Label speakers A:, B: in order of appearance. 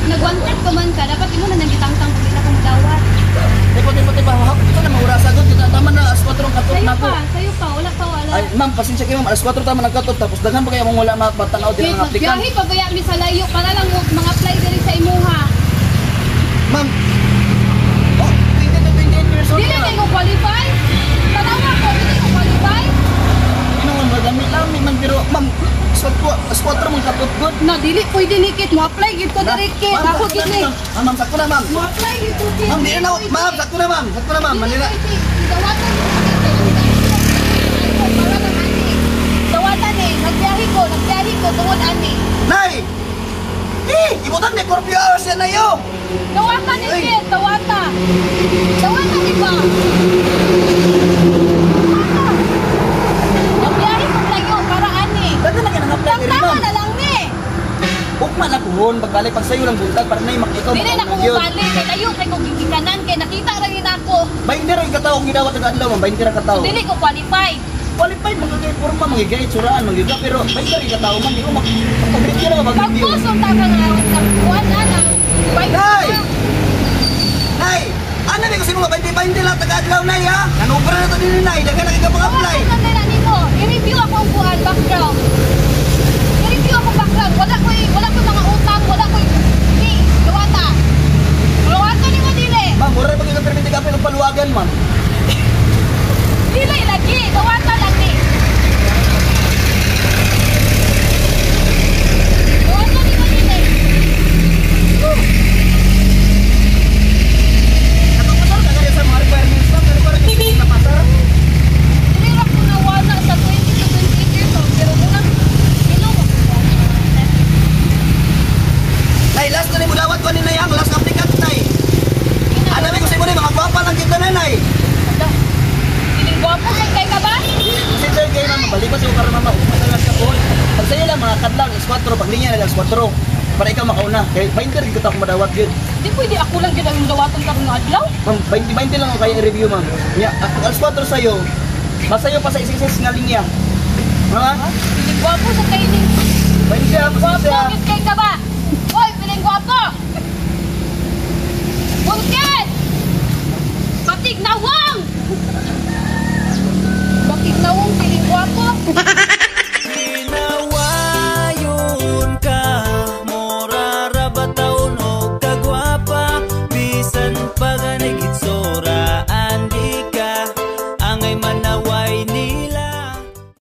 A: Nag-wanted pa man ka, dapat imo na nagitangtang kung di na kong dawat.
B: Tipo, tipo, ito na maurasa gud kita tama na alas 4 ang katok na ko.
A: Sayo pa, wala pa, wala.
B: Ay, ma'am, pasensya kayo ma'am, alas 4 tama nagkatok tapos daghan pa kayo mong wala matanaw din ang applicant.
A: Magbiyahe pa baya mi sa layo para lang mga apply diri sa imuha.
B: Ma'am. Oh, 20 to 28 years old.
A: Dili kay ko qualify? Tanawa ko, dili ko qualify?
B: Inoon ba dami lami man pero ma'am, alas 4 mong katok gud.
A: Na dili pwede ni Kit, mo apply gid ko diri Kit. Ako gid ni.
B: Ma'am, ma'am, sakto na ma'am.
A: Mo apply gid ko Kit.
B: Ma'am, di na ma'am, sakto na ma'am. Sakto na ma'am, Manila.
A: Dawatan ko para lang ani. Dawatan eh, nagbiyahe ko tungod ani.
B: Nay! Eh, ibutan ni curfew hours yan na yo.
A: Dawatan ni Kit, dawata. Dawata di ba? Dawata. Nagbiyahe ko layo para ani.
B: Daghan na kay nang-apply diri
A: Tama
B: ma'am.
A: na lang ni.
B: Ugma na kuhon, pagbalik pag sayo lang buntag para nay makikaw.
A: Dili na ko mubalik kay layo kay kong gigikanan kay nakita ra ni nako.
B: 20 ra yung katao ang gidawat sa adlaw ma'am, 20 ra katao.
A: Dili ko qualify.
B: Qualified mga kay forma mga gay tsuraan mga giga pero 20 ra yung katao ma'am, di ko mag-review na mag-review.
A: Pagpusong ta ka nga kuan na na.
B: Nay! Nay! Ano ni kasi mga 20-20 lang taga adlaw nay ha? Nanubra na to din nay, daghan na kay ka mga-apply.
A: Wala na nimo. I-review ako ang kuan background. I-review ako background. Wala ko mga utang, wala ko ni dawata. Dawata nimo dili.
B: Ma'am, mura ba kayo permit ka pero paluwagan ma'am?
A: Dili lagi, dawata lang ni. Dawata nimo dili.
B: Nakapasar ka kaya sa mga requirements ma'am, pero parang hindi napasar.
A: Dili ra ko nawala sa 20 to 28 years old pero unang hello mo.
B: Nay, last na ni mo dawat ko ni nay ang last applicant nay. Ano ko sa imo ni mga gwapa lang kita na nay.
A: Piling gwapo kay ka ba?
B: Kasi sir, kayo ma'am, balik ko sa karon ma'am, ugma na lang sa phone. Pag sa'yo lang mga kadlaw, alas 4, pag linya na lang alas 4. Para ikaw makauna. Kay 20 rin kita akong madawat yun.
A: Di pwede ako lang gyud ang dawatan karon nga adlaw.
B: Ma'am, 20-20 lang ako kaya i-review ma'am. Nya, alas 4 sa'yo, masayo pa sa 6 nga linya. Ha?
A: Piling gwapo sa kay ni.
B: 20 ha,
A: Gwapo
B: pasensya.
A: gyud kay ka ba?